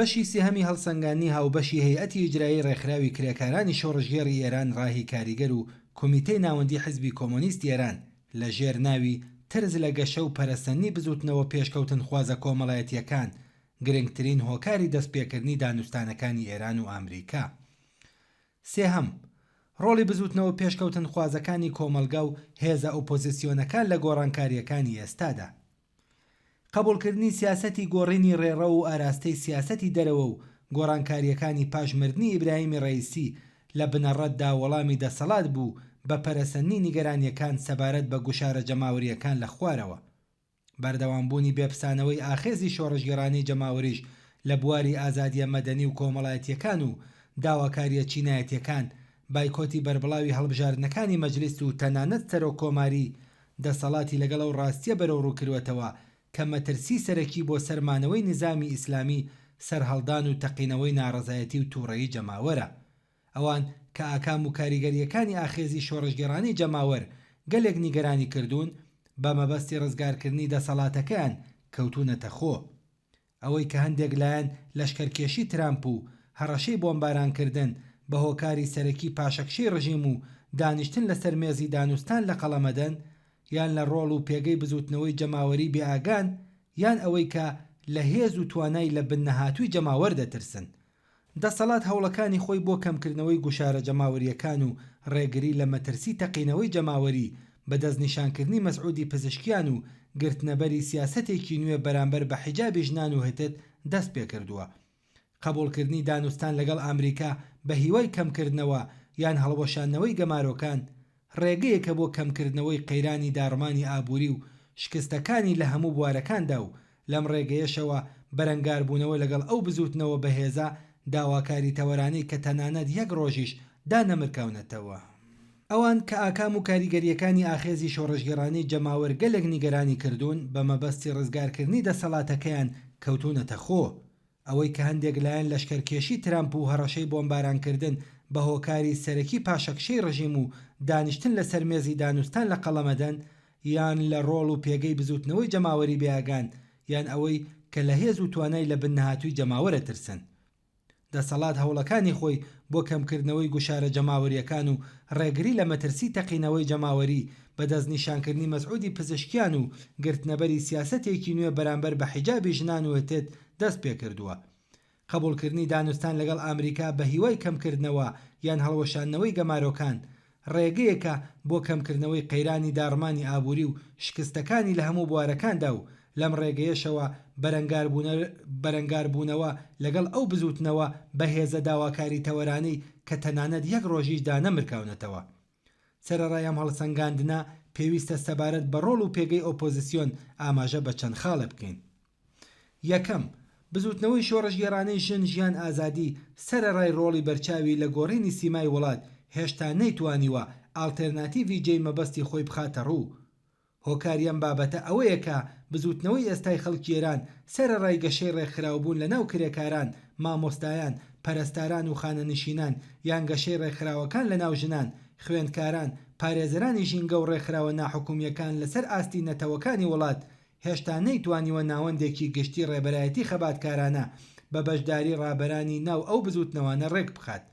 بەشی سێهەمی هەڵسەنگاندنی هاوبەشی هەیئەتی ئیجرایی ڕێکخراوی کرێکارانی شۆڕشگێڕی ئێران ڕاهی کاریگەر و کومیتەی ناوەندی حیزبی کۆمۆنیستی ئێران لە ژێر ناوی ترس لە گەشە و پەرەسەندنی بزووتنەوە پێشکەوتنخوازە کۆمەڵایەتییەکان گرنگترین هۆکاری دەستپێکردنی دانوستانەکانی ئێران و ئامریکا. سێهەم، ڕۆڵی بزووتنەوە پێشکەوتنخوازەکانی کۆمەڵگا و هێزە ئۆپۆزیسیۆنەکان لە گۆڕانکارییەکانی ئێستادا. قبوڵکردنی سیاسەتی گۆڕینی ڕێڕەو و ئاراستەی سیاسەتی دەرەوە و گۆڕانکارییەکانی پاش مردنی ئیبراهیمی ڕەئیسی لە بنەڕەتدا وەڵامی دەسەڵات بوو بە پەرەسەندنی نیگەرانییەکان سەبارەت بە گوشارە جەماوەرییەکان لە خوارەوە. بەردەوامبوونی بێپسانەوەی ئاخێزی شۆڕشگێڕانەی جەماوەریش لە بواری ئازادییە مەدەنی و کۆمەڵایەتییەکان و داواکارییە چینایەتییەکان، بایکۆتی بەربڵاوی هەڵبژاردنەکانی مەجلیس و تەنانەت سەرۆککۆماری، دەسەڵاتی لەگەڵ ئەو ڕاستییە بەرەوڕوو کروەتەوە کە مەترسیی سەرەکی بۆ سەر مانەوەی نیزامی ئیسلامی سەرهەڵدان و تەقینەوەی ناڕەزایەتی و تووڕەیی جەماوەرە. ئەوان کە ئاکام و کاریگەرییەکانی ئاخێزی شۆڕشگێڕانەی جەماوەر گەلێک نیگەرانی کردوون، بە مەبەستی ڕزگارکردنی دەسەڵاتەکەیان کەوتوونەتە خۆ. ئەوەی کە هەندێک لایەن لەشکەرکێشی ترامپ و هەڕەشەی بۆمبارانکردن بە هۆکاری سەرەکی پاشەکشەی ڕژیم و دانیشتن لەسەر مێزی دانوستان لە قەڵەمەدەن، یان لە ڕۆڵ و پێگەی بزووتنەوەی جەماوەری بێئاگان، یان ئەوەی کە لە هێز و توانای لە بن نەهاتووی جەماوەر دەترسن. دەسەڵات هەوڵەکانی خۆی بۆ کەمکردنەوەی گوشارە جەماوەرییەکان و ڕێگری لە مەترسی تەقینەوەی جەماوەری بە دەستنیشانکردنی مەسعودی پزیشکیان و گرتنەبەری سیاسەتێکی نوێ بەرامبەر بە حیجابی ژنان و هتد دەست پێکردووە. قەبوڵکردنی دانوستان لەگەڵ ئامریکا بە هیوای کەمکردنەوە یان هەڵوەشاندنەوەی گەمارۆکان، ڕێگەیەکە بۆ کەمکردنەوەی قەیرانی داڕمانی ئابووری و شکستەکانی لە هەموو بوارەکاندا و لەم ڕێگەیەشەوە بەرەنگاربوونەوە لەگەڵ ئەو بزووتنەوە بەهێزە داواکاری تەوەرانەی کە تەنانەت یەک ڕۆژیش دانەمرکاونەتەوە. ئەوان کە ئاکام و کاریگەرییەکانی ئاخێزی شۆڕشگێڕانەی جەماوەر گەلێک نیگەرانی کردوون، بە مەبەستی ڕزگارکردنی دەسەڵاتەکەیان کەوتوونەتە خۆ. ئەوەی کە هەندێک لایەن لەشکەرکێشی ترەمپ و هەڕەشەی بۆمبارانکردن بە هۆکاری سەرەکی پاشەکشەی ڕژیم و دانیشتن لەسەر مێزی دانوستان لە قەڵەمەدەن یان لە ڕۆڵ و پێگەی بزوتنەوەی جەماوەری بێئاگان یان ئەوەی کە لە هێز و توانای لە بن نەهاتووی جەماوەر ئەترسن. دەسەڵات هەوڵەکانی خۆی بۆ کەمکردنەوەی گوشارە جەماوەرییەکان و ڕێگری لە مەترسی تەقینەوەی جەماوەری بە دەستنیشانکردنی مەسعودی پزیشکیان و گرتنەبەری سیاسەتێکی نوێ بەرامبەر بە حیجابی ژنان و هتد دەست پێکردووە. قبوڵکردنی دانوستان لەگەڵ ئامریکا بە هیوای کەمکردنەوە یان هەڵوەشاندنەوەی گەمارۆکان، ڕێگەیەکە بۆ کەمکردنەوەی قەیرانی داڕمانی ئابووری و شکستەکانی لە هەموو بوارەکاندا و لەم ڕێگەیەشەوە بەرەنگاربوونەوە لەگەڵ ئەو بزووتنەوە بەهێزە داواکاری تەوەرانەی کە تەنانەت یەک ڕۆژیش دانەمرکاونەتەوە. سەرەڕای ئەم هەڵسەنگاندنە، پێویستە سەبارەت بە ڕۆڵ و پێگەی ئۆپۆزسیۆن ئاماژە بە چەند خاڵێ بکەین. یەکەم، بزووتنەوەی شۆڕشگێڕانەی ژن ژیان ئازادی سەرەڕای ڕۆڵی بەرچاوی لە گۆڕینی سیمای وڵات، هێشتا نەیتوانیوە ئاڵتێرناتیڤی جێی مەبەستی خۆی بخاتە ڕوو. هۆکاری ئەم بابەتە ئەوەیە کە بزووتنەوەی ئێستای خەڵکی ئێران سەرەڕای گەشەی ڕێکخراوبوون لە ناو کرێکاران، مامۆستایان، پەرستاران و خانەنشینان یان گەشەی ڕێکخراوەکان لە ناو ژنان، خوێندکاران، پارێزەرانی ژینگە و ڕێکخراوە ناحکومییەکان لەسەر ئاستی نەتەوەکانی وڵات هێشتا نەیتوانیوە ناوەندێکی گشتی ڕێبەرایەتی خەباتکارانە بە بەشداری ڕابەرانی ناو ئەو بزووتنەوانە ڕێک بخات.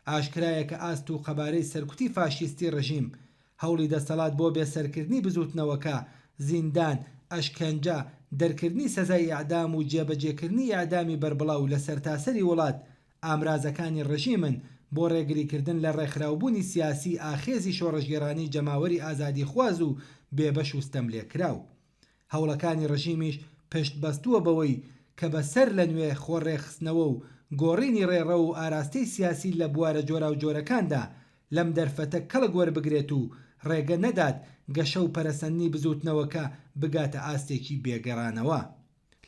ئاشکرایە کە ئاست و قەبارەی سەرکوتی فاشیستی ڕژیم، هەوڵی دەسەڵات بۆ بێسەرکردنی بزووتنەوەکە، زیندان، ئەشکەنجە، دەرکردنی سەزای ئێعدام و جێبەجێکردنی ئێعدامی بەربڵاو لە سەرتاسەری وڵات، ئامرازەکانی ڕژیمن بۆ ڕێگریکردن لە ڕێکخراوبوونی سیاسیی ئاخێزی شۆڕشگێڕانەی جەماوەری ئازادیخواز و بێبەش و ستەملێکراو. هەوڵەکانی ڕژیمیش پشت بەستووە بەوەی کە بە سەر لە نوێ خۆ ڕێکخستنەوە و گۆڕینی ڕێڕەو و ئاراستەی سیاسی لە بوارە جۆراوجۆرەکاندا لەم دەرفەتە کەڵک وەربگرێت و ڕێگە نەدات گەشە و پەرەسەندنی بزووتنەوەکە بگاتە ئاستێکی بێ گەڕانەوە.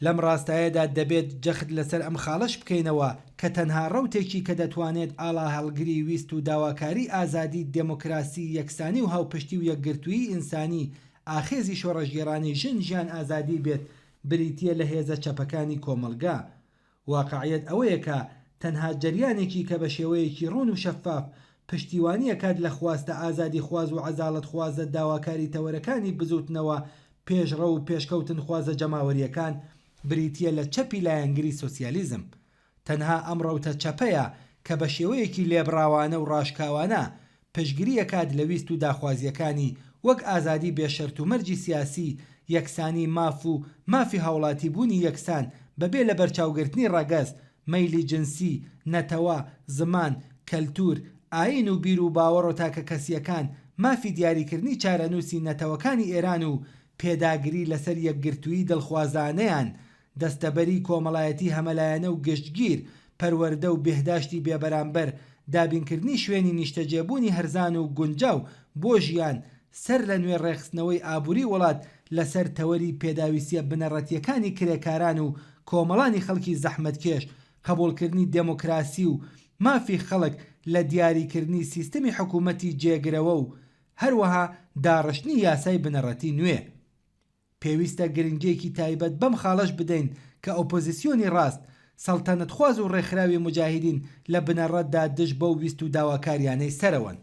لەم ڕاستایەدا دەبێت جەخت لەسەر ئەم خاڵەش بکەینەوە کە تەنها ڕەوتێکی کە دەتوانێت ئاڵاهەڵگری ویست و داواکاری ئازادی، دێمۆکراسی، یەکسانی و هاوپشتی و یەکگرتوویی ئینسانی ئاخێزی شۆڕشگێڕانەی ژن ژیان ئازادی بێت بریتییە لە هێزە چەپەکانی کۆمەڵگا. واقعیەت ئەوەیە کە تەنها جەریانێکی کە بە شێوەیەکی ڕوون و شەفاف پشتیوانی ئەکات لە خواستە ئازادیخواز و عەزاڵەتخوازە داواکاری تەوەرەکانی بزووتنەوە پێشڕەو و پێشکەوتنخوازە جەماوەرییەکان بریتییە لە چەپی لایەنگری سۆسیالیزم. تەنها ئەم ڕەوتە چەپەیە کە بە شێوەیەکی لێبڕاوانە و ڕاشکاوانە پشتگری ئەکات لە ویست و داخوازییەکانی وەک ئازادی بێ شەرت و مەرجی سیاسی، یەکسانی ماف و مافی هاوڵاتیبوونی یەکسان بەبێ لەبەرچاوگرتنی ڕەگەز، مەیلی جنسی، نەتەوە، زمان، کەلتور، ئایین و بیر و باوەڕە تاکەکەسییەکان، مافی دیاریکردنی چارەنووسی نەتەوەکانی ئێران و پێداگری لەسەر یەکگرتوویی دڵخوازانەیان دەستەبەری کۆمەڵایەتی هەمەلایەنە و گشتگیر، پەروەردە و بێهداشتی بێبەرامبەر، دابینکردنی شوێنی نیشتەجێبوونی هەرزان و گونجاو بۆ ژیان، سەر لە نوێ ڕێکخستنەوەی ئابووری وڵات لەسەر تەوەری پێداویستییە بنەڕەتییەکانی کرێکاران و کۆمەڵانی خەڵکی زەحمەتکێش، قبوڵکردنی دێموکراسی و مافی خەڵک لە دیاریکردنی سیستمی حکوومەتی جێگرەوە و هەروەها داڕشتنی یاسای بنەڕەتی نوێ. پێویستە گرنگییەکی تایبەت بەم خاڵەش بدەین کە ئۆپۆزیسیۆنی ڕاست، سەڵتەنەتخواز و ڕێکخراوی موجاهیدین لە بنەڕەتدا دژ بەو ویست و داواکاریانەی سەرەوەن.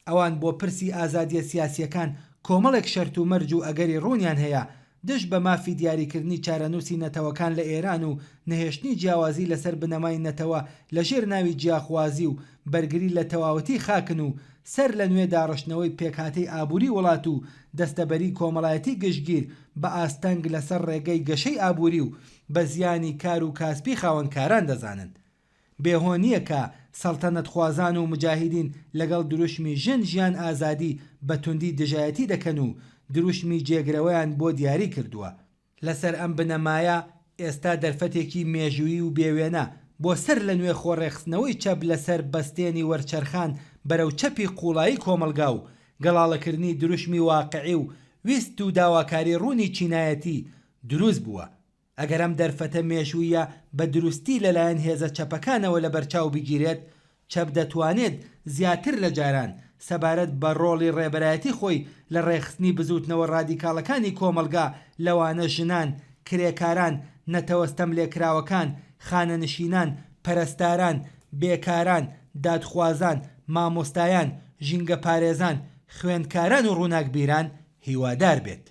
ئەوان بۆ پرسی ئازادییە سیاسییەکان کۆمەڵێک شەرت و مەرج و ئەگەری ڕوونیان هەیە دژ بە مافی دیاریکردنی چارەنووسی نەتەوەکان لە ئێران و نەهێشتنی جیاوازی لەسەر بنەمای نەتەوە لەژێر ناوی جیاخوازی و بەرگری لە تەواوەتی خاکن و سەر لە نوێ داڕشتنەوەی پێکهاتەی ئابووری وڵات و دەستەبەری کۆمەڵایەتی گشتگیر بە ئاستەنگ لەسەر ڕێگەی گەشەی ئابووری و بە زیانی کار و کاسپی خاوەنکاران دەزانن. بێ هۆ نییە کە سەڵتەنەتخوازان و موجاهیدین لەگەڵ دروشمی ژن ژیان ئازادی بە توندی دژایەتی دەکەن و دروشمی جێگرەوەیان بۆ دیاری کردووە. لەسەر ئەم بنەمایە ئێستا دەرفەتێکی مێژوویی و بێوێنە بۆ سەر لە نوێ خۆڕێکخستنەوەی چەپ لەسەر بەستێنی وەرچەرخان بەرەو چەپی قووڵایی کۆمەڵگا و گەڵاڵەکردنی دروشمی واقعی و ویست و داواکاری ڕوونی چینایەتی دروست بووە. ئەگەر ئەم دەرفەتە مێژوویە بە دروستی لەلایەن هێزە چەپەکانەوە لەبەرچاو بگیرێت، چەپ دەتوانێت زیاتر لە جاران سەبارەت بە ڕۆڵی ڕێبەرایەتی خۆی لە ڕێکخستنی بزووتنەوە ڕادیکاڵەکانی کۆمەڵگا لەوانە ژنان، کرێکاران، نەتەوە ستەملێکراوەکان، خانەنشینان، پەرستاران، بێکاران، دادخوازان، مامۆستایان، ژینگەپارێزان، خوێندکاران و ڕووناکبیران هیوادار بێت.